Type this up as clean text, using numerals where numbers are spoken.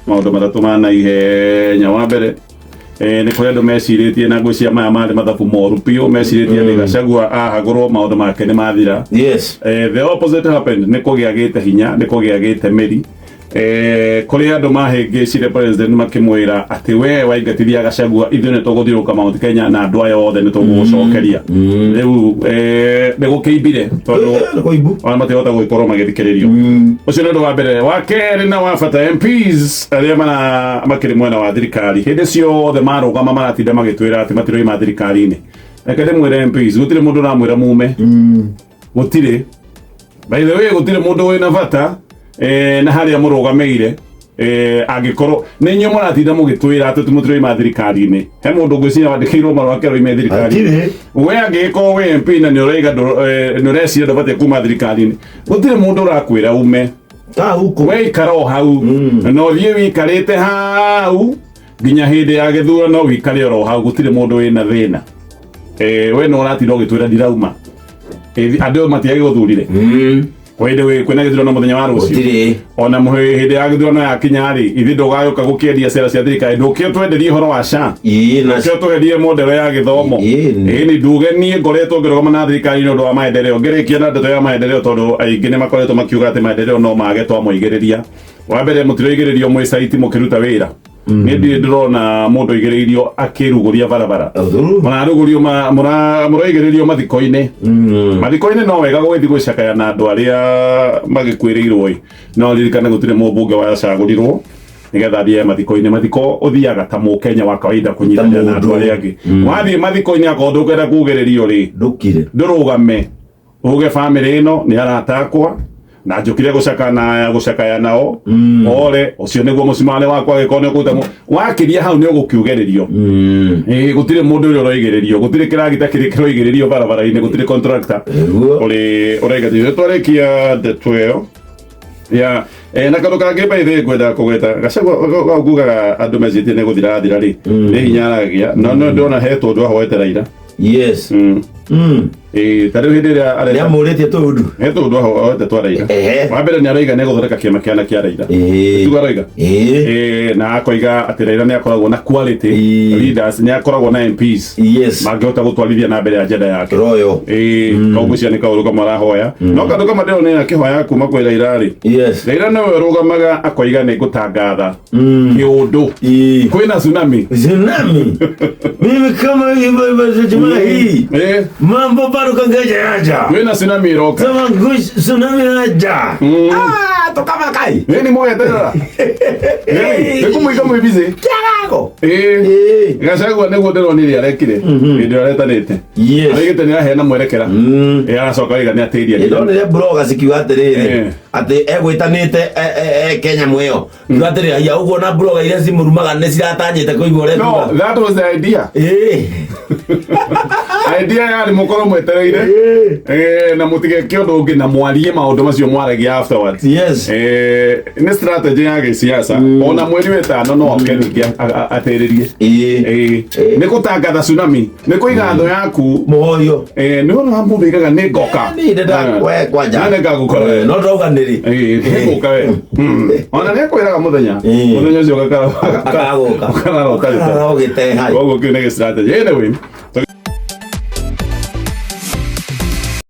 Maũndũ matatũ ma naihenya. Wa mbere, nĩ kũrĩ andũ mecirĩtie, na ngwĩciria maya marĩ mathabu moru biũ, mecirĩtie atĩ Gachagua ahagũrwo maũndũ make nĩ mathira. The opposite happened. Nĩ kũgĩa gĩte hinya, nĩ kũgĩa gĩte mĩri. Kũrĩ andũ mahĩngĩcire president makĩmwĩra atĩ we waingatithia Gachagua, ithuĩ nĩ tũgũthiũrũrũka Mount Kenya na andũ aya othe nĩ tũgũgũcokeria. Rĩu nĩ gũkĩimbire tondũ Nĩ kũimbu. Ona matirahota gũgĩkorwo magĩthikĩrĩrio. Ũcio nĩ ũndũ wa mbere. Wa kerĩ na wa bata, MPs arĩa mara makĩrĩ mwena wa thirikari, hĩndĩ ciothe marũgama maratinda magĩtwĩra atĩ matiroima thirikari-inĩ. Reke ndĩmwĩre MPs, gũtirĩ mũndũ ũramwĩra mume. Gũtirĩ, by the way, gũtirĩ mũndũ wĩna bata na harĩa mũrũgamĩire. Angĩkorwo nĩ inyuĩ mũratinda mũgĩtwĩra atĩ mũtiroima thirikari-inĩ, he mũndũ ngwĩciria wandĩkĩirwo marũa keroime thirikari-inĩ? Hatirĩ. We angĩgĩkorwo wĩ MP na nĩ ũraiga nĩ ũreciria ndũbatiĩ kuma thirikari-inĩ, gũtirĩ mũndũ ũrakwĩra ume. Ta huko. We ikara o hau na ũthiĩ wĩikarĩte hau nginya hĩndĩ ya gĩthurano, wĩikare oro hau, gũtirĩ mũndũ wĩna thĩna. We no ũratinda ũgĩtwĩra ndirauma. Andũ matiagĩgũthurire. Kwĩ hĩndĩ kwĩna gĩthurano mũthenya wa rũciũ? Gũtirĩ. Ona hĩndĩ ya gĩthurano yakinya rĩ, ithuĩ ndũgagĩũka gũkĩendia cera cia thirikari, ndũke ũtwenderie ũhoro wa SHA, Ĩĩ na ndũke ũtũherie model ya gĩthomo. Ĩĩ. Ĩĩ nĩ nduge niĩ ngoretwo ngĩrũgama na thirikari nĩ ũndũ wa maendeleo, ngĩrĩkia na ndeto ya maendeleo, tondũ aingĩ nĩ makoretwo makiuga atĩ maendeleo no mage twamoigĩrĩria. Wa mbere, mũtiroigĩrĩrio mwĩ site mũkĩruta wĩra. Nĩ ndirĩ ndĩrona mũndũ oigĩrĩirio akĩrugũria barabara. Ũthuru. Mũrarugũrio mũroigĩrĩrio mathiko-inĩ. Mathiko-inĩ no wega gũgĩthiĩ gwĩcakaya na andũ arĩa magĩkuĩrĩirwo ĩ, no ririkane gũtirĩ mũmbunge wacagũrirwo nĩgetha athiĩ mathiko-inĩ. Mathiko ũthiaga ta mũkenya wa kawaida kũnyitanĩra na andũ mũndũ. Arĩa angĩ. Wathiĩ mathiko-inĩ, akorwo ndũkwenda kugĩrĩrio rĩ, Ndũkire. Ndũrũgame uge bamĩrĩ ĩno nĩ arata akwa na njũkire gũcaka na gũcakaya nao ore, ũcio nĩguo mũcumarĩ wakwa. Agĩkorwo nĩ ũkũruta wakĩria hau nĩ ũgũkiugĩrĩrio. Ĩĩ, gũtirĩ mũndũ ũrĩa ũroigĩrĩrio, gũtirĩ kĩragita kĩrĩ kĩroigĩrĩrio barabara-inĩ, gũtirĩ contractor ũrĩ ũraigatithio. Twarĩkia ndeto ĩyo ya na kaũndũ kangĩ by the way ngwenda kũgweta, Gachagua ngugaga andũ mecitie nĩ gũthira thira rĩ, nĩ hinya aragĩa no no ndĩrona he tũndũ ahoete Raila. Ĩĩ, ta rĩu hĩndĩ ĩrĩa areta Nĩamũrĩtie tũndũ. He tũndũ ahoete twa Raila. Wa mbere nĩ araiga nĩ egũthondeka kĩama kĩana kĩa Raila. Tuga araiga. Ĩĩ, na akoiga atĩ Raila nĩ akoragwo na quality leaders, nĩ akoragwo na MPs mangĩhota gũtwarithia na mbere agenda yake. Royo. Ĩĩ, koguo cia nĩ kaũndũ kamwe arahoya, no kaũndũ kamwe ndĩrona akĩhoya kuma kwĩ Raila rĩ, Raila nĩwe ũrũgamaga akoiga nĩ ngũtangatha kĩũndũ kwĩna tsunami. Tsunami. Mimi kama hivyo jamaa hii. Mambo bado kangaja yaja. Kwĩna tsunami ĩroka. Sema ngush tsunami yaja. Ah, tokama kai. Ĩ nĩ mweterera nĩ kũmũiga mwĩ busy. Kiago. Ĩ Gachagua nĩguo ndĩronire arekire hĩndĩ ĩrĩa aretanĩte. Araigĩte nĩ araheana mwerekera. Ĩ aracoka aiga nĩ atĩria. Ndonire blogger cikiuga atĩrĩrĩ atĩ egwĩtanĩte Kenya mwĩyo. Kiuga atĩrĩrĩ haiya ũguo na blogger iria cimũrumaga nĩ ciratanyĩte kũigua ũrĩa No, ekuga. that was the idea. Idea yarĩ mũkorwo mwetereire na mũtigeke ũndũ ũngĩ na mwarie maũndũ macio mwaragia afterwards. Nĩ strategy ya gĩsiasa. Ona mweri wetano no oke ningĩ atĩrĩrie. Nĩ gũtangatha tsunami, nĩ kũiga thũ yaku. Mũhoyo. Nĩ ũhoro wa mũndũ igaga nĩ ngoka. Niĩ ndĩnda we kwanja. Na nĩ ngagũkora. No ndauga nĩrĩ. Nĩ ngũka we. Ona nĩ akwĩraga mũthenya. Mũthenya ũcio Akagũka. ũkarara ũtarĩ. Ũkarara ũgĩte hai. Koguo kĩu nĩ gĩ strategy. Anyway,